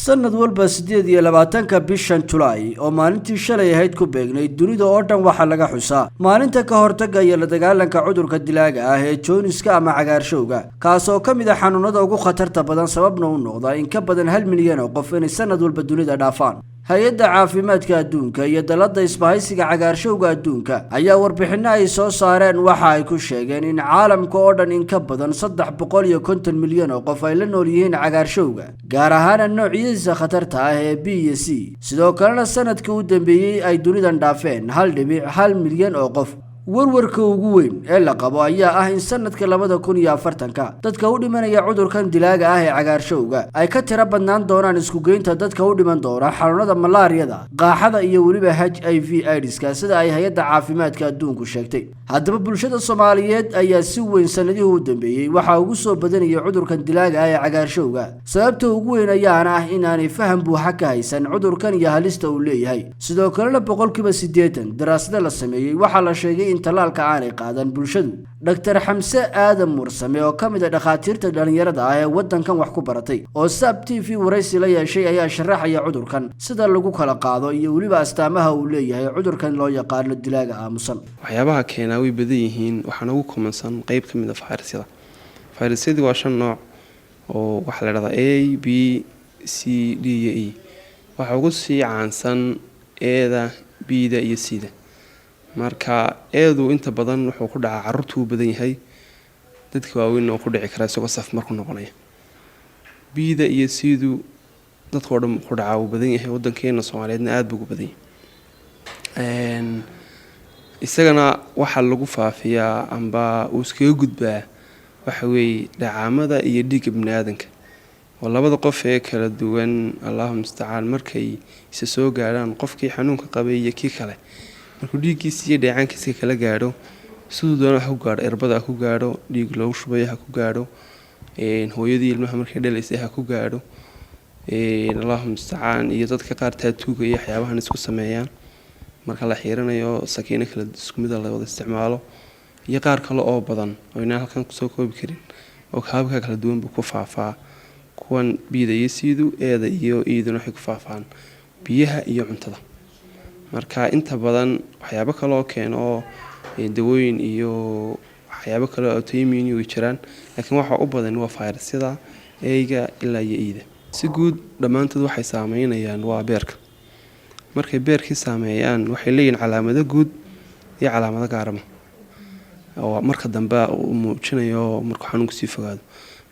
Sanad walba 28-ka bishan Julaay, oo maalintii shalay ahayd ku beegnay, dunida oo dhan waxaa laga xusaa maalinta ka hortagga iyo la dagaalanka cudurka dilaaga ah ee jooniska ama cagaarshowga, kaas oo ka mid ah xanuunada ugu khatarta badan, sababna u noqda in ka badan 1 milyan oo qof inay sanad walba dunida dhaafaan. Hay-adda Caafimaadka Adduunka iyo Dalladda Isbahaysiga Cagaarshowga Adduunka ayaa warbixinno ay soo saareen waxa ay ku sheegeen in caalamka oo dhan in ka badan 350 milyan oo qof ay la nool yihiin cagaarshowga, gaar ahaana noocyadiisa khatarta ah ee B iyo C. Sidoo kalena sanadkii u dambeeyey ay dunidan dhaafeen 1.1 milyan oo qof. Warwarka ugu weyn ee la qabo ayaa ah in sanadka 2040-ka dadka u dhimanaya cudurkan dilaaga ah ee cagaarshowga ay ka tiro badnaan doonaan iskugeynta dadka u dhiman doona xanuunada malaariyada, qaaxada iyo weliba HIV AIDS-ka, sida ay Hay-adda Caafimaadka Adduunku sheegtay. Haddaba bulshada Soomaaliyeed ayaa si weyn sanadihii u dambeeyey waxaa ugu soo badanayay cudurkan dilaaga ah ee cagaarshowga. Sababta ugu weyn ayaana ah inaanay faham buuxa ka haysan cudurkan iyo halista uu leeyahay. Sidoo kalena 80% daraasado la sameeyey waxaa la sheegay in tallaalka aanay qaadan bulshadu. Dhaktar Xamse Aadam Mursame, oo ka mid ah dhakhaatiirta dhallinyarada ah ee waddankan wax ku baratay, oo Saab TV waraysi la yeeshay, ayaa sharaxaya cudurkan sida lagu kala qaado iyo weliba astaamaha uu leeyahay cudurkan loo yaqaano dilaaga aamusan. Waxyaabaha keenaa way badan yihiin. Waxaana ugu common-san qeyb ka mid ah fayrasyada. Fayrasyadii waa shan nooc oo waxaa la dhahdaa A, B, C, D iyo E. Waxaa ugu sii caansan A-da, B-da iyo C-da. Marka A-du inta badan wuxuu ku dhacaa caruurtu u badan yahay, dadka waaweyn oo ku dhici karaa isagoo saf marku noqonaya. B-da iyo C-du dadka oo dhan ku dhacaa, uu badan yahay, wadankeena Soomaaliyeedna aada buu ugu badan yahay. Isagana waxaa lagu faafiyaa amba uu iskaga gudbaa waxa weeye dhacaamada iyo dhiigga biniaadanka oo labada qof ee kala duwan, Allahu mustacaan, markay isa soo gaadhaan, qofkii xanuunka qabay iyo kii kale, markuu dhiiggiisa iyo dheecaankiisa kala gaadho, siduu doona ha ku gaadho, irbada ha ku gaadho, dhiig loogu shubayo ha ku gaadho, hooyadii ilmaha markay dhalaysay ha ku gaadho, Allahu mustacaan, iyo dadka qaar tattoo-ga iyo waxyaabahan isku sameeyaan marka la xiiranayo, sakiino kala isku mida la wada isticmaalo, iyo qaar kale oo badan oo inaan halkan kusoo koobi karin oo hababka kala duwan buu ku faafaa. Kuwan B-da iyo C-du, A-da iyo E-duna waxay ku faafaan biyaha iyo cuntada. Marka inta badan waxyaabo kale oo keeno oo dawooyin iyo waxyaabo kale oo autoimmune way jiraan, laakiin waxa u badan waa fayrasyada A-ga ilaa iyo E-da. Si guud dhammaantood waxay saameynayaan waa beerka. Markay beerkii saameeyaan, waxay leeyihiin calaamado guud iyo calaamado gaarama oo marka dambe uu muujinayo markuu xanuunku sii fogaado.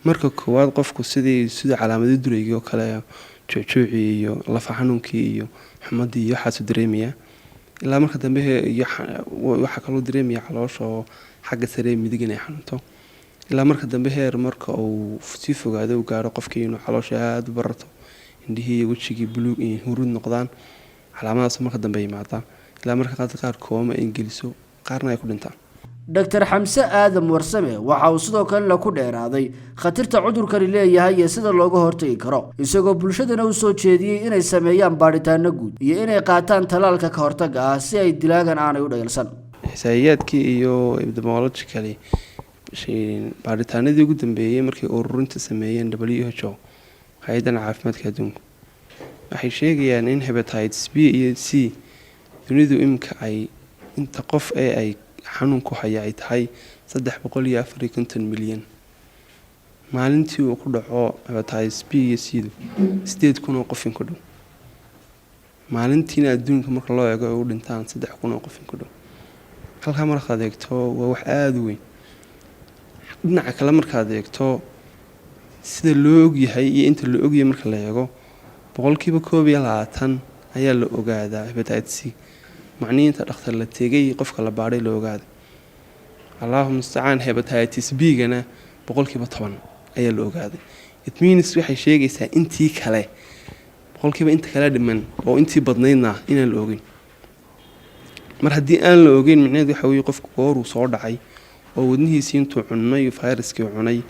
Marka koowaad qofku sidii sida calaamadii duraygii oo kale, juucjuucii iyo lafa xanuunkii iyo xumadii iyo waxaasuu dareemayaa, ilaa marka dambe iyo waxaa kaloo dareemaya caloosha oo xagga saree midig inay xanuunto, ilaa marka dambe heer marka uu sii fogaado uu gaaro qofkii inuu caloosha aada u bararto, indhihii iyo wejigii buluug iyo huruud noqdaan. Calaamadaas marka dambe yimaada, ilaa marka qaar kooma ay geliso, qaarna ay ku dhintaan. Dr Xamse Aadam Warsame waxa uu sidoo kalena ku dheeraaday khatarta cudurkani leeyahay iyo sida looga hortagi karo, isagoo bulshadana u soo jeediyey inay sameeyaan baadhitaano guud iyo inay qaataan tallaalka ka hortagga ah si ay dilaagan aanay u dhayalsan. Xisaa'iyaadkii iyo epidemiologically baadhitaanadii ugu dambeeyey markay ururinta sameeyeen WHO, Hay-addan Caafimaadka Adduunka, waxay sheegayaan in hepatitis B iyo C dunidu iminka ay inta qof ee ay xanuunku haya ay tahay 354 milyan. Maalintii uu ku dhaco hepatitis B iyo C du 8,000 oo qof in ku dhow maalintiina, adduunka marka loo eego, ay u dhintaan 3,000 oo qof in ku dhow. Halkaa markaad eegto, waa wax aada u weyn. Dhinaca kale markaad eegto, sida loo ogyahay iyo inta la ogyahay marka la eego, 21% ayaa la ogaadaa hepatitis C, macnihii inta dhakhtar la tegay, qofka la baadhay, la ogaaday, Allahu mustacaan. Hepatitis B-gana 10% ayaa la ogaaday. It means waxay sheegaysaa intii kale, boqolkiiba inta kale dhiman oo intii badnaydna inaan la ogeyn. Mar haddii aan la ogeyn, micnaheed waxa weye qofku gooruu soo dhacay oo wadnihiisii intuu cunay fayraskii cunay,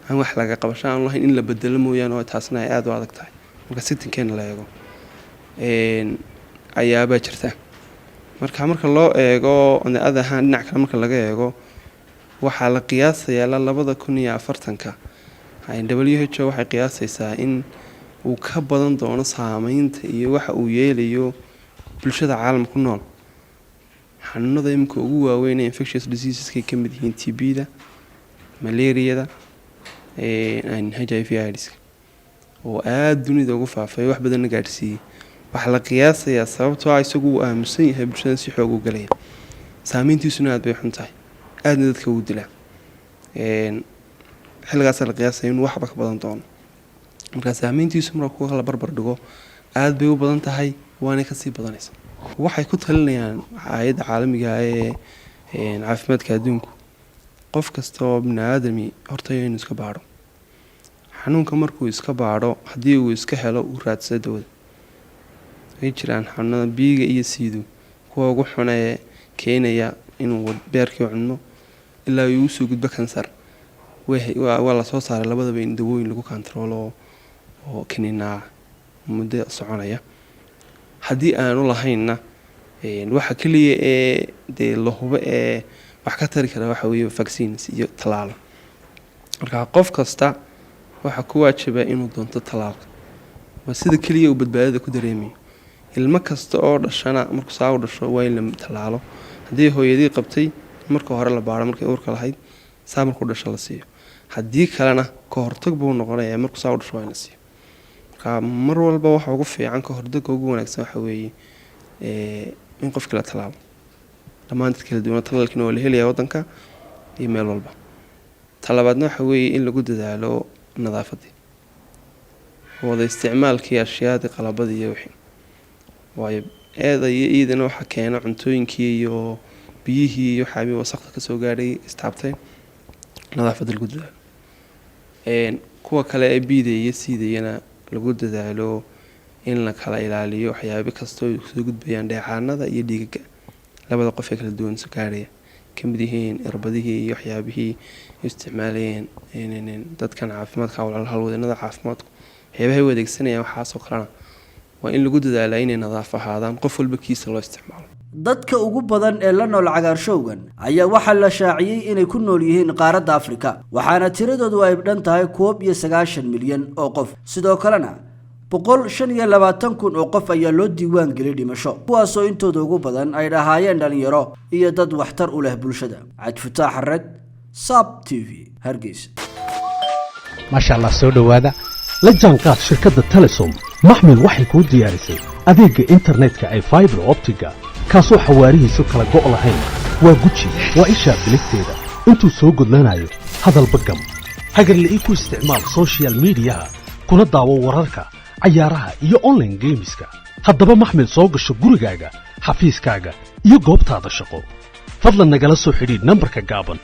aan wax laga qabasho aan lahayn in la bedelo mooyaane, oo taasna ay aada u adag tahay marka sitinkeena la eego ayaabaa jirta. Marka loo eego ad ahaan, dhinac kale marka laga eego, waxaa la qiyaasayaa ilaa 2040-ka, WHO waxay qiyaasaysaa in Uu ka badan doono saameynta iyo waxa uu yeelayo bulshada caalamka ku nool. Xanuunada imika ugu waaweyn ee infectious diseaseska ka mid yihiin TB-da, malariyada, HIV AIDS oo aada dunida ugu faafay, wax badanna gaadhsiiyey. Waxaa la qiyaasayaa, sababtoo ah isagu uu aamusan yahay, bulshada si xoog u galaya, saameyntiisuna aada bay xun tahay, aadna dadka ugu dilaa. Xilligaasaa la qiyaasaya inuu waxba ka badan doono. Marka saameyntiisu marka kuwa la barbar dhigo aada bay u badan tahay, waanay kasii badanaysa. Waxay ku talinayaan hay'adda caalamiga ah ee caafimaadka adduunku qof kasta oo bini aadami horta inuu iska baadho xanuunka. Markuu iska baadho, haddii uu iska helo, uu raadsado dawada. Way jiraan xanuunada B-ga iyo C-du kuwa ugu xun ee keenaya inuu beerkii cunno ilaa uu usoo gudbo kansar. Waa lasoo saaray labadaba in dawooyin lagu kantaroolo oo kaniinaa muddo soconaya. Haddii aanu lahaynna, waxa keliya ee dee la hubo ee wax ka tari kara waxa weeye vaccines iyo tallaalo. Marka qof kasta waxaa ku waajiba inuu doonto tallaalka, waa sida keliya uu badbaadada ku dareemayo. Ilmo kasta oo dhashana markuu saa u dhasho waa in la tallaalo. Haddii hooyadii qabtay, marka hore la baaro markay uurka lahayd, saa markuu dhasho la siiyo. Haddii kalena ka hortag buu noqonayaa, markuu saa u dhasho waa in la siiyo. Marka mar walba waxa ugu fiican, ka hortagga ugu wanaagsan waxa weeye in qofkii la tallaalo. Dhammaan dad kala duwan tallaalkiina waa la helayaa waddanka iyo meel walba. Talabaadna waxa weeye in lagu dadaalo nadaafadii, wada isticmaalkii ashyaadii, qalabadii iyo wixii, waayo A-da iyo E-dana waxaa keena cuntooyinkii iyo biyihii iyo waxaabii wasaqda kasoo gaadhay istaabtay. Nadaafadda lagu dadaalo. Kuwa kale ee B-da iyo C-dayana lagu dadaalo in la kala ilaaliyo waxyaabo kastoo soo gudbayaan, dheecaanada iyo dhiigaga labada qof ee kala duwan soo gaarhaya, kamid yihiin irbadihii iyo waxyaabihii isticmaalayeen dadkan caafimaadka, halwadeenada caafimaadku waxyaabahay u adeegsanayaan. Waxaasoo kalena waa in lagu dadaalaa inay nadaaf ahaadaan, qof walba kiisa loo isticmaalo. Dadka ugu badan ee la nool cagaarshowgan ayaa waxaa la shaaciyey inay ku nool yihiin qaaradda Afrika, waxaana tiradoodu ay dhan tahay 91 milyan oo qof. Sidoo kalena 125,000 oo qof ayaa loo diiwaan geliyay dhimasho, kuwaasoo intooda ugu badan ay dhahaayeen dhalinyaro iyo dad waxtar u leh bulshada. Cabdifataax Xared, Saab TV, Hargeysa. Maasha Allah, soo dhowaada. La jaanqaad shirkadda Telesom. Maxmil waxay kuu diyaarisay adeegga internetka ee fiber optic-ga, kaasoo xawaarihiisu kala go' lahayn. Waa guji, waa ishaa biligteeda intuu soo gudlanayo. Hadalba gam, hagarle ii ku isticmaal social media-ha, kuna daawo wararka, cayaaraha iyo online games-ka. Haddaba maxmil, soo gasho gurigaaga, xafiiskaaga iyo goobtaada shaqo. Fadlan nagala soo xidhiidh nambarka gaaban.